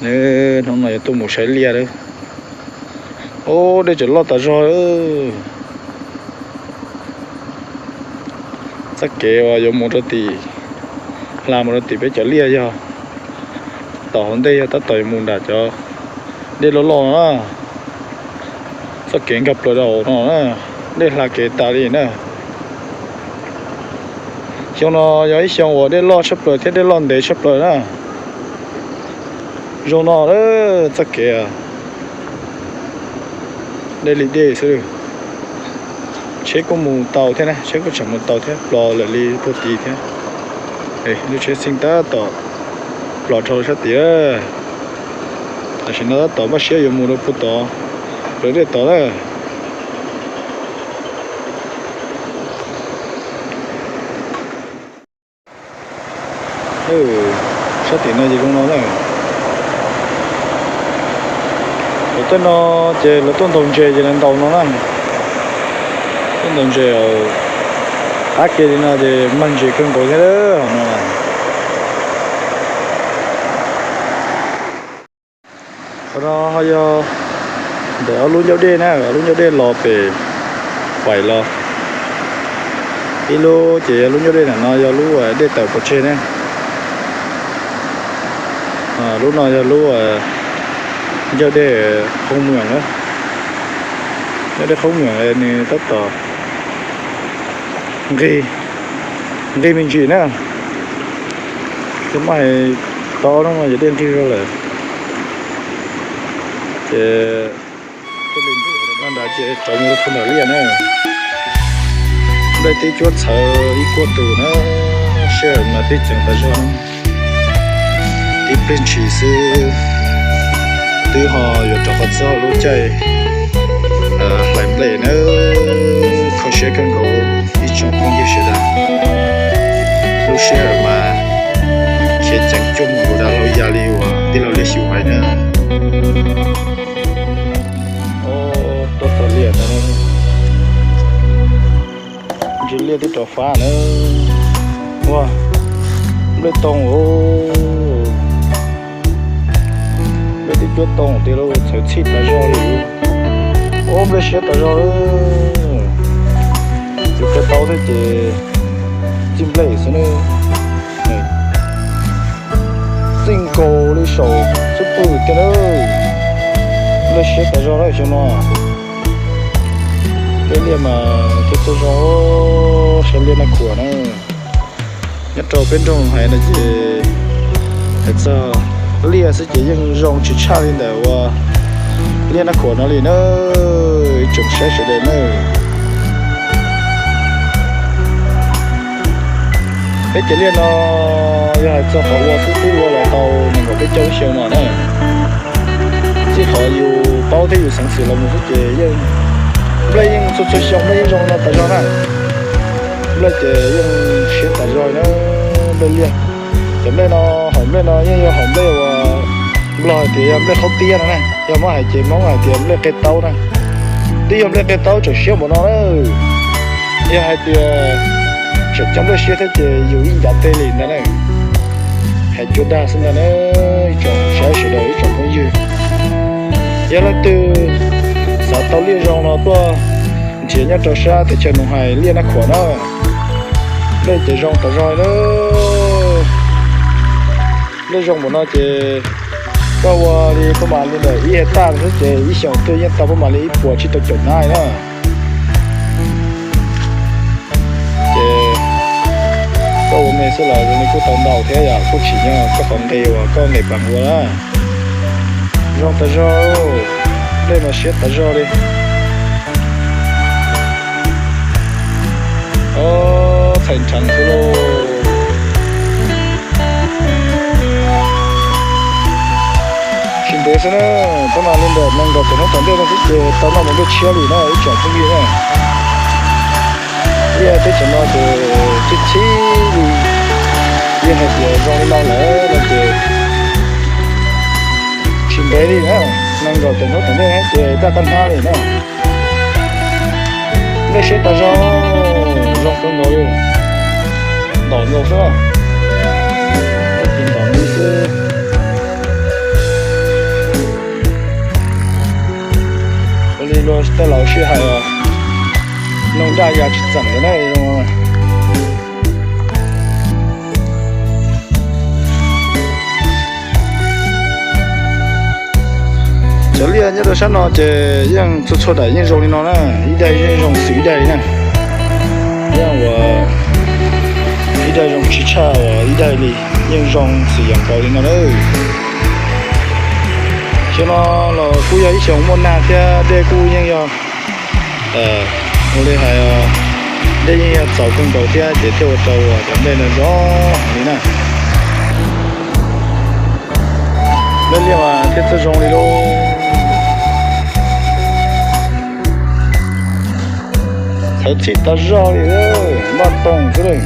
Hnub no yuav tuaj mus saib liaj lawm. Ub, dej tseem loj tas zog. Txoj kev uas yuav mus rau tim, hla mus rau tim peb cov liaj yog tom hauv ntej, yog tab tom yuav mus nram cov dej loj loj no na. Txoj kev nkag plaws rau hauv no na, dej hla kev tas li na. Xyoo no yog ib xyoo uas dej loj tshaj plaws thiab dej loj ntev tshaj plaws na. Zoo no txoj kev dej li dej xwb. Tsheb kuj mus tau thiab na, tsheb kuj tseem mus tau thiab, plos lawm li puag tid thiab. Lub tsheb xyeej tab tom plos dhau sab tid. Tam sim no tab tom npaj siab yuav mus rau puag tod, rau dej tod lawm. Sab tim no ces zoo no na. Lawv tuaj no ces lawv tuaj ntaus ntses ces lawv ntaus no na. Tuaj ntaus ntses, qab ke li no ces mag ntses kawg nkaus thiab no. Qhov no ho yog ntawm ob lub ncauj dej na, ob lub ncauj dej los pem faim los. Ib lub ces yog lub ncauj dej ntawm no yog lub dej tawm pov tseg na. Lub no yog lub ncauj dej qhoob mem na. Ncauj dej qhoob mem nws tab tom nqig, nqig me ntsis na. Ces muab hais tau ob hnub no ces dej nqig zog lawm. Ces nrad ces rov mus rau puag nram liaj na. Nplej twb cuab txhawv ib kuaj tus na, sij hawm mas twb ceev tas zog. Tib pliag ntshis xwb twb ho yuav rov qab txog lub caij hlais nplej na. Kho siab kawg nkaus ib tsoom phooj ywg sawv daws. Lub sij hawm mas khiav ceev cuaj mus ua dag hlau ya li uas tij laug Liaj Xyum hais na. Tuaj txog liaj ntag, ntsis liaj twb rov fab na. Ua, nplej toog, nplej twb cuab toog tiag lauj, txhawv txhij tas zog li. Ua, nplej siab tas zog. Yus qe taub thiab ces txij nplej xwb na. Txij nkaus li saum xub pwg tiag na. Nplej siab tas zog lawm xyoo no. Peb liaj mas thiaj txawj zoo, saib liaj Naj Khuam na. Nyob rau peb nroog hais no ces hais txog liaj xwb ces yeej zoo tsis tshaj li ntawm uas liaj Naj Khuam no li na. Ib tsoom saib sawv daws na, peb cov liaj no yog hais txog qhov ua xwb xwb ua los tau nees nkaum peb caug lub xyoo no na. Txij qhov yus paub thiab yus xeev xwm los mus xwb ces yeej nplej yeej txhua txhua xyoo nplej yeej zoo no tas zog na. Nplej ces yeej siab tas zog na, nplej liaj. Cov nplej no, hom nplej no yeej yog hom nplej uas Nplog hais tias yog nplej qhaub tiab no na, yog muab hais ces Hmoob hais tias nplej qe taub na. Twb yog nplej qe taub tseem siab npaum no na. Yog hais tias tseem cov nplej siab thiab ces yus ib ncav teg li ntag na. Hais cuag dag xwb ntag na, ib tsoom saib sawv daws ib tsoom phooj ywg. Yog leej twg xav tau liaj zoo no tuaj nrhiav nyob rau sab teb chaws Nus Hais liaj Naj Khuam na. Nplej ces zoo tas zog na. Nplej zoo npaum no ces koj ua li pab mam li ntawm ib hais taj xwb ces ib xyoos twg yeej tau pab mam li ib puas tsib tau caum nab na. Ces koj ua me xwb los zoo li kuj tau ntau thiab yom, kuj tsim nyog koj qhov nqi uas koj nqis pas ua na. Zoo tas zog, nplej mas siab tas zog li. Txhais nrheev xwb lauj. Tsis ntev xwb na, pab mam li ntawm nees nkaum tawm hnub tom ntej no xwb ces tau noj mus nplej tshiab li na ib tsoom phooj ywg na. Liaj teb chaws no ces txhij txhib li, yeej hais tias zoo li no lawm no ces tsis ntev li na, nees nkaum tawm hnub tom ntej ces daj qab hnab li na. Nplej siab tas zog, zoo kawg nkaus li. Ntaus nkaus xwb, ntaus li xwb. Tej laus sij hawm noog daj ya tsis txeem ntawd na. Cov liaj nyob rau sab no ces yeej txhua txhua daim yeej zoo li no na, ib daim yeej zoo xws ib daim li na. Yeej uas ib daim zoo tsis tshaj uas ib daim li, yeej zoo xws yam nkaus li no na. Xyoo no los kuj yog ib xyoos muaj nag thiab dej kuj yeej yog, ua li hais, dej yeej yog txaus kawg nkaus thiab ces thiaj ua rau cov nplej no zoo heev li na. Nplej liaj mas thiaj txawj zoo li lauj. Txhawv txhij tas zog li, npaj toog xwb lawm.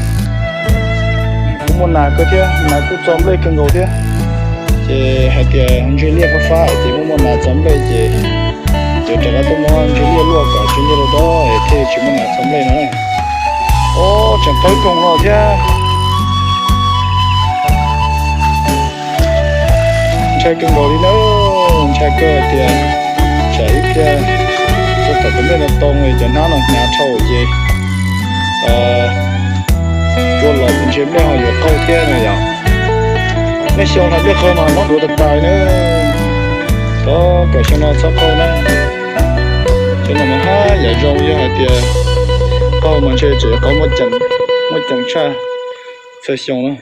Kuj muaj nas kawg thiab, nas kuj txo nplej kawg nkaus thiab. Ces hais tias ntseg liaj fab fab ces muaj muaj nas txo nplej ces, ces rov qab tuaj muab ntseg liaj luaj kom tsis ntseg rau dob es thiaj tsis muaj nas txo nplej no. Ob, tseem qaug koog no thiab. Ntshai kawg nkaus li na, ntshai kawg tias tsam ib pliag txog tom tus nplej no too cov hnab no hnyav dhau ces cua los ntshe nplej ho yuav qaug thiab no yom. Nej xyoo hnav nplej qaug mas mob duav tas tas na. Thov kom xyoo no txhob qaug na. Xyoo no mas haj yam zoo, yog hais tias qaug mas ntshe tseem yuav qaug muaj ceem tshaj txhua xyoo na.